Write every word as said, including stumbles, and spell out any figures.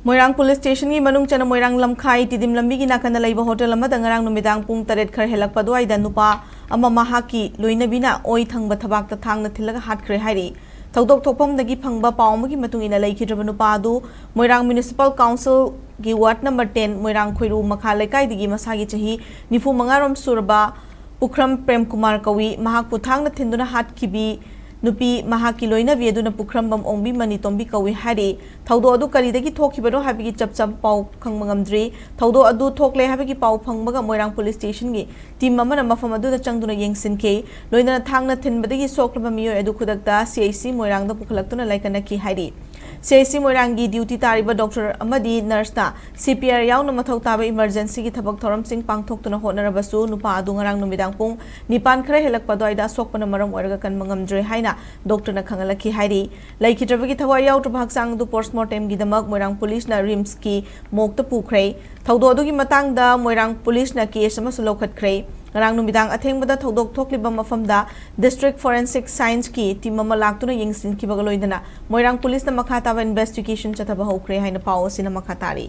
ꯃꯣꯏꯔꯥꯡ police ꯁ꯭ꯇꯦꯁꯟꯒꯤ ꯃꯅꯨꯡ ꯆꯟꯅ ꯃꯣꯏꯔꯥꯡ ꯂꯝꯈꯥꯏ ꯇꯤꯗꯤꯝ ꯂꯝꯕꯤꯒꯤ ꯅꯥꯀꯟꯗ ꯂꯩꯕ ꯍꯣꯇꯦꯜ ꯑꯃꯗ ꯉꯔꯥꯡ ꯅꯨꯃꯤꯗꯥꯡ ꯄꯨꯡ ꯇꯔꯦꯠ ꯈꯔ ꯍꯦꯜꯂꯛꯄ ꯑꯗꯨꯋꯥꯏꯗ ꯅꯨꯄꯥ ꯑꯃ ꯃꯍꯥꯛꯀꯤ ꯂꯣꯏꯅꯕꯤꯅ ꯑꯣꯏ ꯊꯪꯕ ꯊꯕꯥꯛꯇ ꯊꯥꯡꯅ ꯊꯤꯜꯂꯒ ꯍꯥꯠꯈ꯭ꯔꯦ ꯍꯥꯏꯔꯤ꯫ ꯊꯧꯗꯣꯛ ꯊꯣꯛꯐꯝꯗꯒꯤ ꯐꯪꯕ ꯄꯥꯎ ꯑꯃꯒꯤ ꯃꯇꯨꯡ ꯏꯟꯅ, ꯂꯩꯈꯤꯗ꯭ꯔꯕ ꯅꯨꯄꯥ ꯑꯗꯨ ꯃꯣꯏꯔꯥꯡ ꯃ꯭ꯌꯨꯅꯤꯁꯤꯄꯥꯜ ꯀꯥꯎꯟꯁꯤꯜꯒꯤ ꯋꯥꯔꯗ ꯅꯝꯕꯔ ꯇꯦꯟ ꯃꯣꯏꯔꯥꯡ ꯈꯣꯏꯔꯨ ꯃꯈꯥ ꯂꯩꯀꯥꯏꯗꯒꯤ ꯃꯁꯥꯒꯤ ꯆꯍꯤ ꯅꯤꯐꯨ ꯃꯉꯥ ꯔꯣꯝ ꯁꯨꯔꯕ ꯄꯨꯈ꯭ꯔꯝ ꯄ꯭ꯔꯦꯝꯀꯨꯃꯥꯔ ꯀꯧꯏ꯫ ꯃꯍꯥꯛꯄꯨ ꯊꯥꯡꯅ ꯊꯤꯟꯗꯨꯅ ꯍꯥꯠꯈꯤꯕꯤ ꯅꯨꯄꯤ ꯃꯍꯥꯛꯀꯤ ꯂꯣꯏꯅꯕꯤ ꯑꯗꯨꯅ ꯄꯨꯈ꯭ꯔꯝꯕꯝ ꯑꯣꯡꯕꯤ ꯃꯅꯤꯇꯣꯝꯕꯤ ꯀꯧꯏ ꯍꯥꯏꯔꯤ꯫ ꯊꯧꯗꯣꯛ ꯑꯗꯨ ꯀꯔꯤꯗꯒꯤ ꯊꯣꯛꯈꯤꯕꯅꯣ ꯍꯥꯏꯕꯒꯤ ꯆꯞ ꯆꯥꯕ ꯄꯥꯎ ꯈꯪꯕ ꯉꯝꯗ꯭ꯔꯤ꯫ ꯊꯧꯗꯣꯛ ꯑꯗꯨ ꯊꯣꯛꯂꯦ ꯍꯥꯏꯕꯒꯤ ꯄꯥꯎ ꯐꯪꯕꯒ ꯃꯣꯏꯔꯥꯡ ꯄꯨꯂꯤꯁ ꯁ꯭ꯇꯦꯁꯟꯒꯤ ꯇꯤꯝ ꯑꯃꯅ ꯃꯐꯝ ꯑꯗꯨꯗ ꯆꯪꯗꯨꯅ ꯌꯦꯡꯁꯤꯟꯈꯤ꯫ ꯂꯣꯏꯅꯅ ꯊꯥꯡꯅ ꯊꯤꯟꯕꯗꯒꯤ ꯁꯣꯛꯂꯕ ꯃꯤꯑꯣꯏ ꯑꯗꯨ ꯈꯨꯗꯛꯇ ꯁꯤ ꯑꯩꯆ ꯁꯤ ꯃꯣꯏꯔꯥꯡꯗ ꯄꯨꯈꯠꯂꯛꯇꯨꯅ ꯂꯥꯏꯀꯠꯅꯈꯤ ꯍꯥꯏꯔꯤ꯫ ꯁꯤ ꯑꯩꯆ ꯁꯤ ꯃꯣꯏꯔꯥꯡꯒꯤ ꯗ꯭ꯌꯨꯇꯤ ꯇꯥꯔꯤꯕ ꯗꯣꯛꯇꯔ ꯑꯃꯗꯤ ꯅꯔꯁꯅ ꯁꯤ ꯄꯤ ꯑꯥꯔ ꯌꯥꯎꯅ ꯃꯊꯧ ꯇꯥꯕ ꯏꯃꯔꯖꯦꯟꯁꯤꯒꯤ ꯊꯕꯛ ꯊꯧꯔꯝꯁꯤꯡ ꯄꯥꯡꯊꯣꯛꯇꯨꯅ ꯍꯣꯠꯅꯔꯕꯁꯨ, ꯅꯨꯄꯥ ꯑꯗꯨ ꯉꯔꯥꯡ ꯅꯨꯃꯤꯗꯥꯡ ꯄꯨꯡ ꯅꯤꯄꯥꯟ ꯈꯔ ꯍꯦꯜꯂꯛꯄ ꯑꯗꯨꯋꯥꯏꯗ ꯑꯁꯣꯛꯄꯅ ꯃꯔꯝ ꯑꯣꯏꯔꯒ ꯀꯟꯕ ꯉꯝꯗ꯭ꯔꯦ ꯍꯥꯏꯅ ꯗꯣꯛꯇꯔꯅ ꯈꯪꯍꯜꯂꯛꯈꯤ ꯍꯥꯏꯔꯤ꯫ ꯂꯩꯈꯤꯗ꯭ꯔꯕꯒꯤ ꯊꯋꯥꯏ ꯌꯥꯎꯗ꯭ꯔꯕ ꯍꯛꯆꯥꯡ ꯑꯗꯨ ꯄꯣꯁꯃꯣꯔꯇꯦꯝꯒꯤꯗꯃꯛ ꯃꯣꯏꯔꯥꯡ ꯄꯨꯂꯤꯁꯅ ꯔꯤꯝꯁꯀꯤ ꯃꯣꯔꯒꯇ ꯄꯨꯈ꯭ꯔꯦ꯫ ꯊꯧꯗꯣꯛ ꯑꯗꯨꯒꯤ ꯃꯇꯥꯡꯗ ꯃꯣꯏꯔꯥꯡ ꯄꯨꯂꯤꯁꯅ ꯀꯦꯁ ꯑꯃꯁꯨ ꯂꯧꯈꯠꯈ꯭ꯔꯦ꯫ ꯉꯔꯥꯡ ꯅꯨꯃꯤꯗꯥꯡ ꯑꯊꯦꯡꯕꯗ ꯊꯧꯗꯣꯛ ꯊꯣꯛꯂꯤꯕ ꯃꯐꯝꯗ ꯗꯤꯁꯇ꯭ꯔꯤꯛ ꯐꯣꯔꯦꯟꯁꯤꯛ ꯁꯥꯏꯟꯁꯀꯤ ꯇꯤꯝ ꯑꯃ ꯂꯥꯛꯇꯨꯅ ꯌꯦꯡꯁꯤꯟꯈꯤꯕꯒ ꯂꯣꯏꯅꯅ ꯃꯣꯏꯔꯥꯡ ꯄꯨꯂꯤꯁꯅ ꯃꯈꯥ ꯇꯥꯕ ꯏꯟꯚꯦꯁꯇꯤꯒꯦꯁꯟ ꯆꯠꯊꯕ ꯍꯧꯈ꯭ꯔꯦ ꯍꯥꯏꯅ ꯄꯥꯎ ꯑꯁꯤꯅ ꯃꯈꯥ ꯇꯥꯔꯤ꯫